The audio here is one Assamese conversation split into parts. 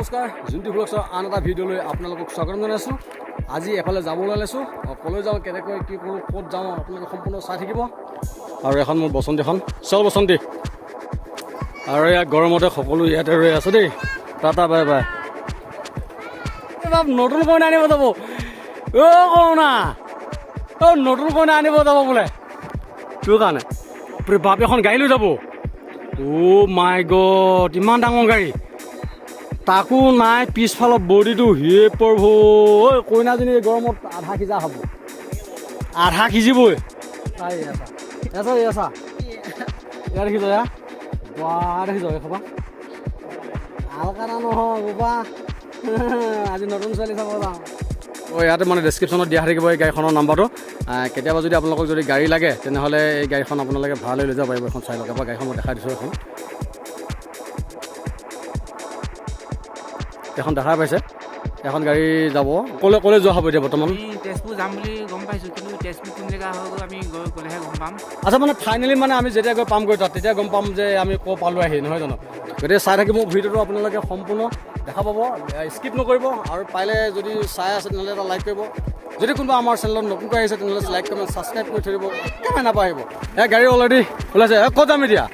নমস্কাৰ, জোনটি ভ্লগছৰ আন এটা ভিডিঅ'লৈ আপোনালোকক স্বাগতম জনাইছোঁ। আজি এফালে যাব ওলাইছোঁ। ক'লৈ যাওঁ, কেনেকৈ কি কৰোঁ, ক'ত যাওঁ, আপোনালোকে সম্পূৰ্ণ চাই থাকিব। আৰু এখন মোৰ বসন্তীখন চল বসন্তী। আৰু ইয়াত গৰমতে সকলো ইয়াতে ৰৈ আছে দেই। Tata, bye bye. এই নতুন কইনা আনিব যাব। অ' কইনা, অ' নতুন কইনা আনিব যাব বোলে তোৰ কাৰণে। বাপৰে বাপ, এখন গাড়ী লৈ যাব। অ' মাই গড, ইমান ডাঙৰ গাড়ী, তাকো নাই পিছফালৰ বডিটো। হে প্ৰভু, ঐ কইনাজনী এই গৰমত আধা সিজা হ'ব, আধা সিজিবই। এচা এচা এচা, ইয়াত দেখিছ, এয়া বা দেখিছ, এইসোপা আলকানা নহয় বোপা। আজি নতুন ছোৱালী চাব যাওঁ। অঁ, ইয়াতে মানে ডেছক্ৰিপশ্যনত দিয়া থাকিব এই গাড়ীখনৰ নাম্বাৰটো। কেতিয়াবা যদি আপোনালোকক যদি গাড়ী লাগে, তেনেহ'লে এই গাড়ীখন আপোনালোকে ভাড়ালৈ লৈ যাব পাৰিব। এখন চাই লওক এবাৰ গাড়ীখন, মই দেখাই দিছোঁ। এখন দেখাই পাইছে, এখন গাড়ী যাব। ক'লৈ ক'লৈ যোৱা হ'ব এতিয়া বৰ্তমান? আমি তেজপুৰ যাম বুলি গম পাইছোঁ, কিন্তু তেজপুৰ কোন জেগা হৈ গ'ল, আমি গৈ গ'লেহে গম পাম। আচ্ছা, মানে ফাইনেলি মানে আমি যেতিয়া গৈ পামগৈ তাত, তেতিয়া গম পাম যে আমি ক'ৰ পালোঁ আহি, নহয় জানো? গতিকে চাই থাকিব ভিডিঅ'টো, আপোনালোকে সম্পূৰ্ণ দেখা পাব, স্কিপ নকৰিব। আৰু পাৰিলে যদি চাই আছে, তেনেহ'লে এটা লাইক কৰিব। যদি কোনোবা আমাৰ চেনেলত নতুনকৈ আহিছে, তেনেহ'লে লাইক, কমেণ্ট, ছাবস্ক্ৰাইব কৰি থৈ দিব, একেবাৰে নাপাহৰিব। এই গাড়ী অলৰেডি ওলাইছে। এ, ক'ত যাম এতিয়া?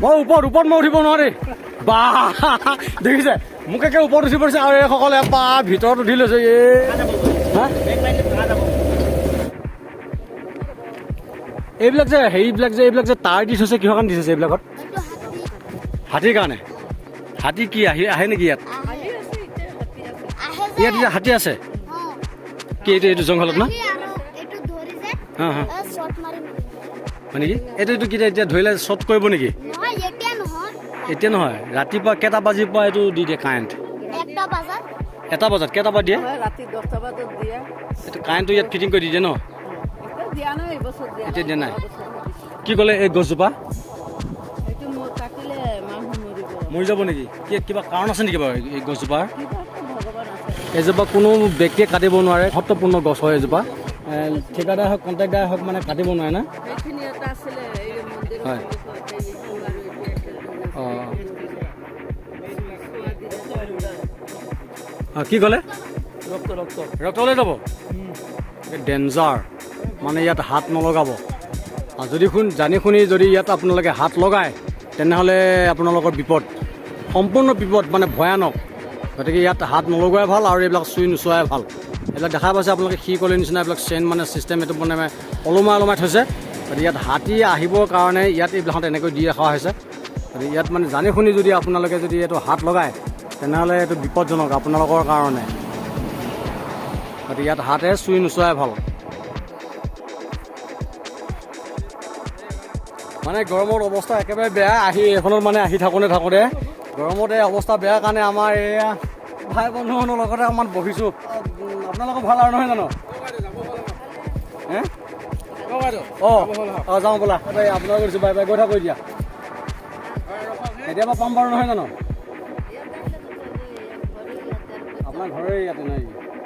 মই ওপৰত ওপৰত মই উঠিব নোৱাৰি বা। দেখিছে, মোক একে ওপৰত উঠি পৰিছে আৰু এইসকলে বা ভিতৰত উঠি লৈছে। এই হা, এইবিলাক যে হেৰিবিলাক যে এইবিলাক যে তাঁৰ দি থৈছে, কিহৰ কাৰণে দি থৈছে এইবিলাকত? হাতীৰ কাৰণে। হাতী কি আহি আহে নেকি ইয়াত? ইয়াত এতিয়া হাতী আছে কি এইটো জংঘলত না? হা হা, হয় নেকি? এইটো কি এতিয়া ধৰিলে শ্বৰ্ট কৰিব নেকি? এতিয়া নহয়, ৰাতিপুৱা কেইটা বাজিৰ পৰা এইটো দি দিয়ে কাৰেণ্ট? 1 বজাত। কেইটা বজাত দিয়ে? ৰাতি 10টা বজাত দিয়ে। এইটো কাৰেণ্টটো ইয়াত ফিটিং কৰি দি দিয়ে ন? এতিয়া দিয়া নাই, এইবছৰ দিয়া। এতিয়া দিয়া নাই। যোৱা বছৰ দিছিলে। কি ক'লে, এই গছজোপা? সেইটো মোৰ কাটিলে মানুহ মৰিব। মৰি যাব নেকি? কি কিবা কাৰণ আছে নেকি বাৰু এই গছজোপাৰ? কিবা এটা ভগৱান আছে। এজোপা কোনো ব্যক্তিয়ে কাটিব নোৱাৰে, মহত্বপূৰ্ণ গছ হয় এজোপা। ঠিকাদাৰ হওক, কণ্ট্ৰেক্টাৰ হওক, মানে কাটিব নোৱাৰে না? সেইখিনি এটা আছিলে এই মন্দিৰৰ সন্মুখত, এই আৰু এতিয়া অঁ অঁ, কি ক'লে? ৰক্ত ৰক্ত। ৰক্ত ওলাই যাব, ডেঞ্জাৰ। মানে ইয়াত হাত নলগাব। আৰু যদি জানি শুনি যদি ইয়াত আপোনালোকে হাত লগায়, তেনেহ'লে আপোনালোকৰ বিপদ, সম্পূৰ্ণ বিপদ, মানে ভয়ানক। গতিকে ইয়াত হাত নলগোৱাই ভাল আৰু এইবিলাক চুই নোচোৱাই ভাল। এইবিলাক দেখা পাইছে আপোনালোকে, শিকলিৰ নিচিনা এইবিলাক চেইন, মানে চিষ্টেম এইটো মানে ওলোমাই ওলোমাই থৈছে। গতিকে ইয়াত হাতী আহিবৰ কাৰণে ইয়াত এইবিলাকত এনেকৈ দি ৰখা হৈছে। গতিকে ইয়াত মানে জানি শুনি যদি আপোনালোকে যদি এইটো হাত লগায়, তেনেহ'লে এইটো বিপদজনক আপোনালোকৰ কাৰণে। গতিকে ইয়াত হাতেৰে চুই নোচোৱাই ভাল। মানে গৰমত অৱস্থা একেবাৰে বেয়া। আহি এইখনত মানে আহি থাকোঁতে থাকোঁতে গৰমতে অৱস্থা বেয়া কাৰণে আমাৰ এয়া ভাই বন্ধুহঁতৰ লগতে অকণমান বহিছোঁ। আপোনালোকৰ ভাল আৰু নহয় জানো? হে, অঁ অঁ, যাওঁ ব'লা। এই আপোনালোক দিছোঁ, বাই বাই। গৈ থাকোঁ এতিয়া, কেতিয়াবা পাম বাৰু, নহয় জানো? আপোনাৰ ঘৰে ইয়াতে নাই?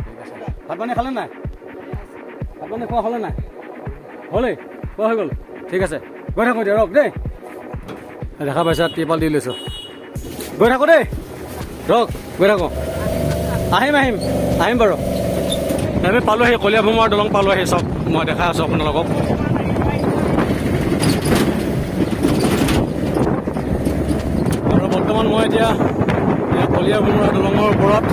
ঠিক আছে। ভাত পানী খালে নাই? ভাত পানী খোৱা হ'লে নাই? হ'লেই, খোৱা হৈ গ'ল। ঠিক আছে, গৈ থাকোঁ এতিয়া, ৰওক দেই। দেখা পাইছা, ত্ৰিপাল দি লৈছোঁ। গৈ থাকোঁ দেই, ৰওক, গৈ থাকোঁ। আহিম আহিম আহিম বাৰু। আমি পালোঁ আহি কলীয়াভোমোৰা দলং পালোঁ আহি। চাওক, মই দেখাই আছোঁ আপোনালোকক। আৰু বৰ্তমান মই এতিয়া কলীয়াভোমোৰা দলঙৰ ওপৰত।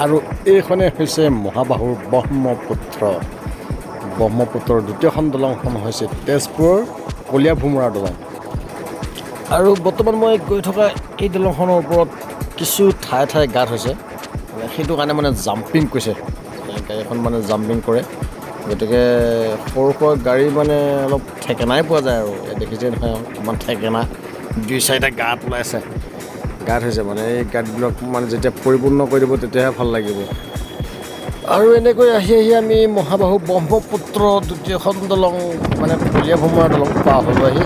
আৰু এইখনে হৈছে মহাবাহুৰ ব্ৰহ্মপুত্ৰ। ব্ৰহ্মপুত্ৰৰ দ্বিতীয়খন দলংখন হৈছে তেজপুৰৰ কলীয়াভোমোৰা দলং। আৰু বৰ্তমান মই গৈ থকা এই দলংখনৰ ওপৰত কিছু ঠায়ে ঠায়ে গাঁত হৈছে, মানে সেইটো কাৰণে মানে জাম্পিং কৰিছে গাড়ীখন, মানে জাম্পিং কৰে। গতিকে সৰু সুৰা গাড়ী মানে অলপ ঠেকেনাই পোৱা যায়। আৰু ইয়াত দেখিছে নহয়, কিমান ঠেকেনা, দুই চাৰিটা গাঁত ওলাইছে, গাঁত হৈছে। মানে এই গাঁতবিলাক মানে যেতিয়া পৰিপূৰ্ণ কৰি দিব, তেতিয়াহে ভাল লাগিব। আৰু এনেকৈ আহি আহি আমি মহাবাহু ব্ৰহ্মপুত্ৰ দ্বিতীয়খন দলং, মানে কলীয়াভোমোৰা দলং পাৰ হ'লোঁ আহি।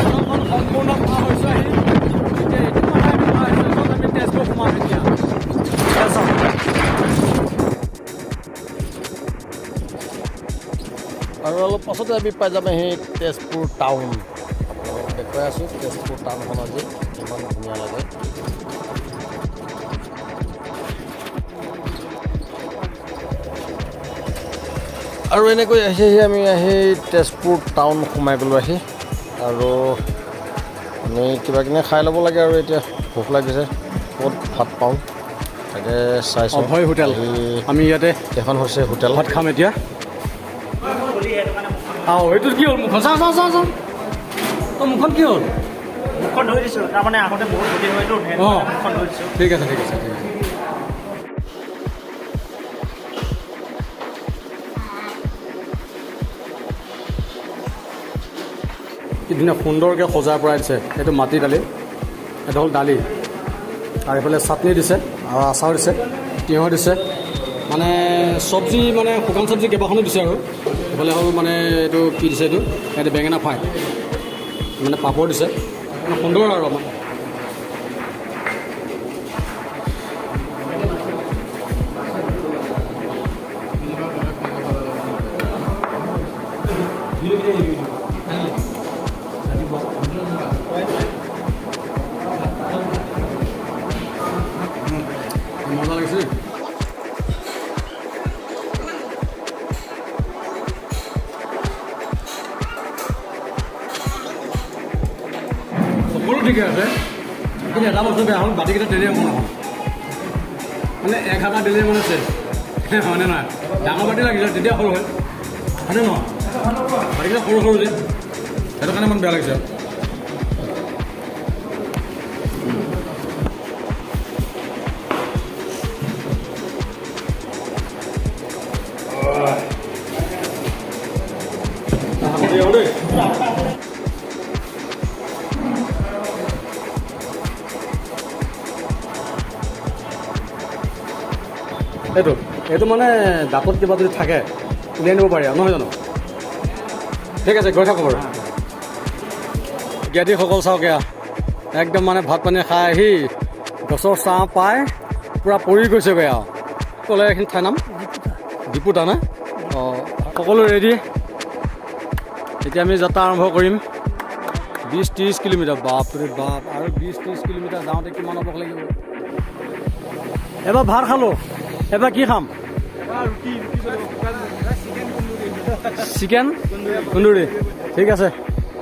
দলংখন সম্পূৰ্ণ পাৰ হৈছোঁ আহি। এতিয়া এইটো মানে আমি পাৰ হৈছোঁ, আমি তেজপুৰ সোমাম এতিয়া। এতিয়া চাওক। আৰু অলপ পাছতে আমি পাই যাম সেই তেজপুৰ টাউন। আপোনালোকক দেখাই দেখুৱাই আছোঁ তেজপুৰ টাউনখন আজি ইমান ধুনীয়া লাগে। আৰু এনেকৈ আহি আহি আমি আহি তেজপুৰ টাউন সোমাই গ'লোঁ আহি। আৰু আমি কিবা কিনি খাই ল'ব লাগে আৰু এতিয়া ভোক লাগিছে, ক'ত ভাত পাওঁ তাকে চাইছোঁ। অভয় হোটেল। আমি ইয়াতে এখন হৈছে হোটেল। ভাত খাম এতিয়া। আও, এইটোত কি হ'ল মুখখন? চাওঁ চাওঁ চাওঁ চাওঁ, তই মুখখন কি হ'ল? মুখখন ধুই দিছোঁ, তাৰমানে আহোঁতে বহুত ধূলি হয়তো, সেইটো কাৰণে মুখখন ধুই দিছোঁ। ঠিক আছে, ঠিক আছে, ঠিক আছে। কি ধুনীয়া সুন্দৰকৈ সজাই পৰাই দিছে। এইটো মাটি দালি, এইটো হ'ল দালি, আৰু এইফালে চাটনি দিছে আৰু আচাৰ দিছে, তিয়ঁহ দিছে, মানে চব্জি, মানে শুকান চব্জি কেইবাখনো দিছে। আৰু এইফালে হ'ল মানে এইটো কি দিছে, এইটো বেঙেনা ফ্ৰাই, মানে পাপৰ দিছে, মানে সুন্দৰ আৰু আমাৰ। মজা লাগিছে দেই। সকলো ঠিকে আছে, কিন্তু এটা বস্তু বেয়া হ'ল, বাতিকেইটা দিলেই অকণ নহয়, মানে এক হাজাৰ দিলেই মানে চেচ, হয়নে নহয়? ডাঙৰ বাতি লাগিছে তেতিয়া সৰু হয়, হয়নে নহয়? বাতিকেইটা সৰু সৰু যে, সেইটো কাৰণে ইমান বেয়া লাগিছে। দেই। এইটো মানে দাঁতত কিবা যদি থাকে উলিয়াই নিব পাৰি আৰু, নহয় জানো? ঠিক আছে, গৈ থাকোঁ বাৰু। জ্ঞাতিসকল চাওক, এয়া একদম মানে ভাত পানী খাই আহি গছৰ ছাঁ পাই পূৰা পৰি গৈছেগৈ আৰু। ক'লে এইখিনি ঠাইৰ নাম ডিপুতা না? অঁ, সকলো ৰেডি। এতিয়া আমি যাত্ৰা আৰম্ভ কৰিম। 20-30 কিলোমিটাৰ, বাপৰে বাপ! আৰু 20-30 কিলোমিটাৰ যাওঁতে কিমান অৱস লাগিব। এবাৰ ভাত খালোঁ, এবাৰ কি খাম? চিকেন তন্দুৰী। ঠিক আছে,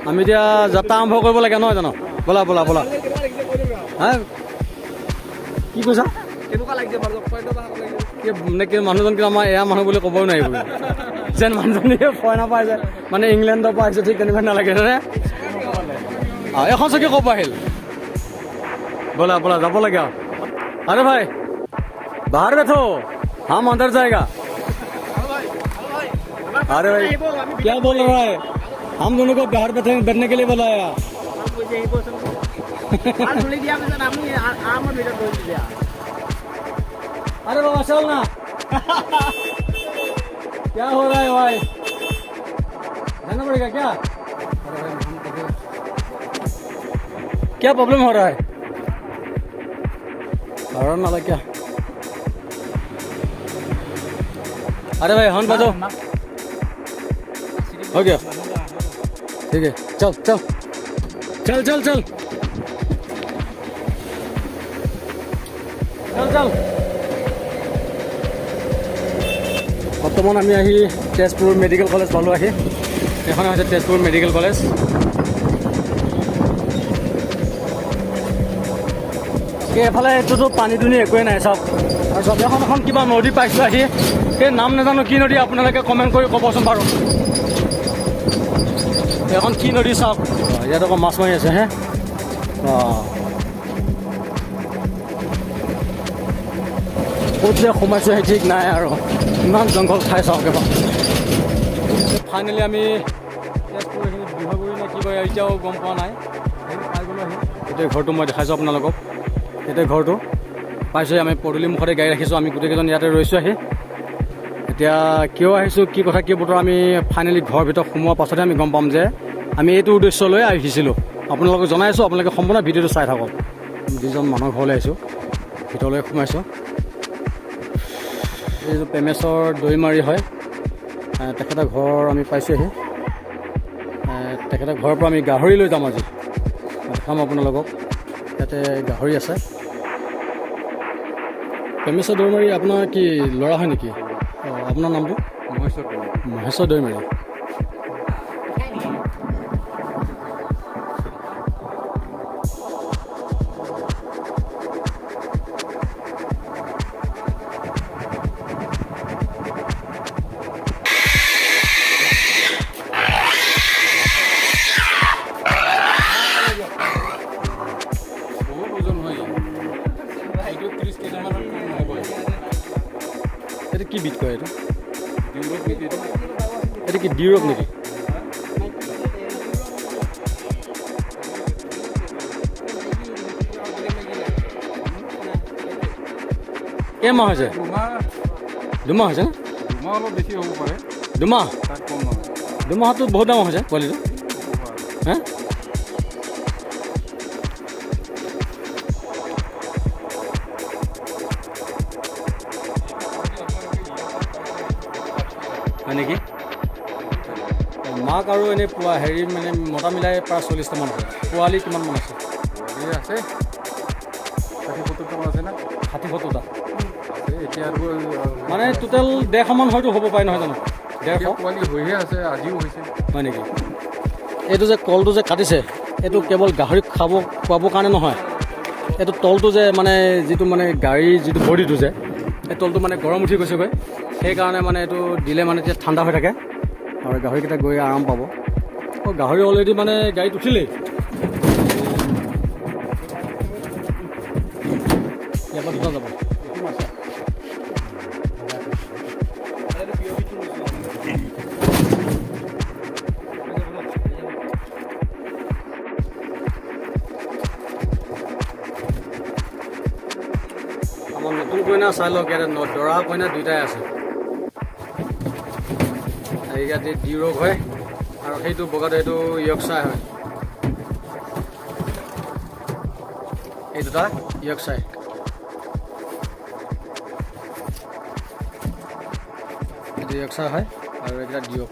আমি এতিয়া যাত্ৰা আৰম্ভ কৰিব লাগে, নহয় জানো? ব'লা ব'লা ব'লা। হা, কি কৈছা? কেনেকুৱা লাগিছে বাৰু? কি মানে কি, মানুহজন কিন্তু আমাৰ এয়া মানুহ বুলি ক'বই নোৱাৰিব, যেন মানুহজনীয়ে ভয় নাপায় যে মানে ইংলেণ্ডৰ পৰা আহিছে, ঠিক তেনেকুৱা নালাগে হয়নে? অঁ, এখন চকী ক'ৰ পৰা আহিল? ব'লা ব'লা, যাব লাগে আৰু। अरे भाई, बाहर बैठो, हम अंदर जाएगा। अरे भाई, क्या बोल रहा है? हम दोनों को बाहर बैठे बैठने के लिए बुलाया। ধুলি দিয়াৰ পিছত আমি আৰামত ভিতৰত বহি দিয়া। अरे बाबा, चल ना। क्या हो रहा है भाई? जाना पड़ेगा क्या? अरे भाई, हम क्या प्रॉब्लम हो रहा है? कारण नाला क्या? अरे भाई, हॉर्न बजाओ। हो गया, ठीक है, चल चल चल चल चल चल चल। বৰ্তমান আমি আহি তেজপুৰ মেডিকেল কলেজ পালোঁ আহি। এইখনে হৈছে তেজপুৰ মেডিকেল কলেজ। এইফালে এইটোতো পানী দুনি একোৱেই নাই, চাওক। আৰু চাওক, এখন এখন কিবা নদী পাইছোঁ আহি, সেই নাম নাজানো কি নদী, আপোনালোকে কমেণ্ট কৰি ক'বচোন বাৰু, এখন কি নদী। চাওক, ইয়াত আকৌ মাছ মাৰি আছে হে। অঁ, ক'ত যে সোমাইছোঁ সেই ঠিক নাই আৰু, ইমান জংঘল ঠাই। চাওক এবাৰ। ফাইনেলি আমি তেজপুৰ এইখিনি বিহগুৰি নে কি কয় এতিয়াও গম পোৱা নাই, সেইখিনি পাই গ'লোঁ আহি। এতিয়া ঘৰটো মই দেখাইছোঁ আপোনালোকক, এতিয়া ঘৰটো পাইছোঁ। আমি পদূলি মুখতে গাড়ী ৰাখিছোঁ, আমি গোটেইকেইজন ইয়াতে ৰৈছোঁ আহি। এতিয়া কিয় আহিছোঁ, কি কথা কি বতৰা, আমি ফাইনেলি ঘৰৰ ভিতৰত সোমোৱাৰ পাছতহে আমি গম পাম যে আমি এইটো উদ্দেশ্য লৈ আহিছিলোঁ। আপোনালোকক জনাইছোঁ, আপোনালোকে সম্পূৰ্ণ ভিডিঅ'টো চাই থাকক। যিজন মানুহৰ ঘৰলৈ আহিছোঁ, ভিতৰলৈ সোমাইছোঁ। এইটো প্ৰেমেশ্বৰ দৈমাৰী হয়, তেখেতৰ ঘৰ আমি পাইছোঁহি। তেখেতৰ ঘৰৰ পৰা আমি গাহৰি লৈ যাম আজি। দেখাম আপোনালোকক। ইয়াতে গাহৰি আছে। প্ৰেমেশ্বৰ দৈমাৰী আপোনাৰ কি ল'ৰা হয় নেকি? অঁ, আপোনাৰ নামটো? মহেশ্বৰ। মহেশ্বৰ দৈমাৰী। বহুত ওজন হয় এইটো, 30 কেজিমানৰ কম নহ'ব। এইটো কি বিধ কয় এইটো? ডিউৰক নেকি এইটো? এইটো কি ডিউৰক নেকি? কেইমাহ হৈছে? 2 মাহ। 2 মাহ হৈছে নে? 2 মাহ অলপ বেছি হ'ব পাৰে। 2 মাহ। তাত কম নহয়। 2 মাহতো বহুত ডাঙৰ হৈছে পোৱালিটো। হে, হয় নেকি? মাক আৰু এনেই পোৱা হেৰি মানে মতা মিলাই প্ৰায় 40টামান আছে। পোৱালি কিমানমান আছে? পোৱালি আছে, 60-70টামান আছে না। 60-70টা? আছে এতিয়া আৰু। মানে টোটেল 150মান হয়তো হ'ব পাৰে, নহয় জানো? 150। এতিয়া পোৱালি হৈহে আছে, আজিও হৈছে। হয় নেকি? এইটো যে কলটো যে কাটিছে, এইটো কেৱল গাহৰিক খাব খুৱাবৰ কাৰণে নহয়। এইটো তলটো যে মানে যিটো মানে গাড়ীৰ যিটো বডিটো যে, এই তলটো মানে গৰম উঠি গৈছেগৈ। সেইকাৰণে মানে এইটো দিলে মানে তেতিয়া ঠাণ্ডা হৈ থাকে আৰু গাহৰিকেইটা গৈ আৰাম পাব। অঁ, গাহৰি অলৰেডি মানে গাড়ীত উঠিলেই। ইয়াৰ পৰা দুটা যাব। আমাৰ নতুন কইনা চাই লওক ইয়াতে। দৰা কইনা দুইটাই আছে। ইয়াতে ডিউৰক হয় আৰু সেইটো বগাটো সেইটো য়কচাই হয়। এই দুটা য়কচাই। এইটো য়কচাই হয় আৰু এইকেইটা ডিউৰক।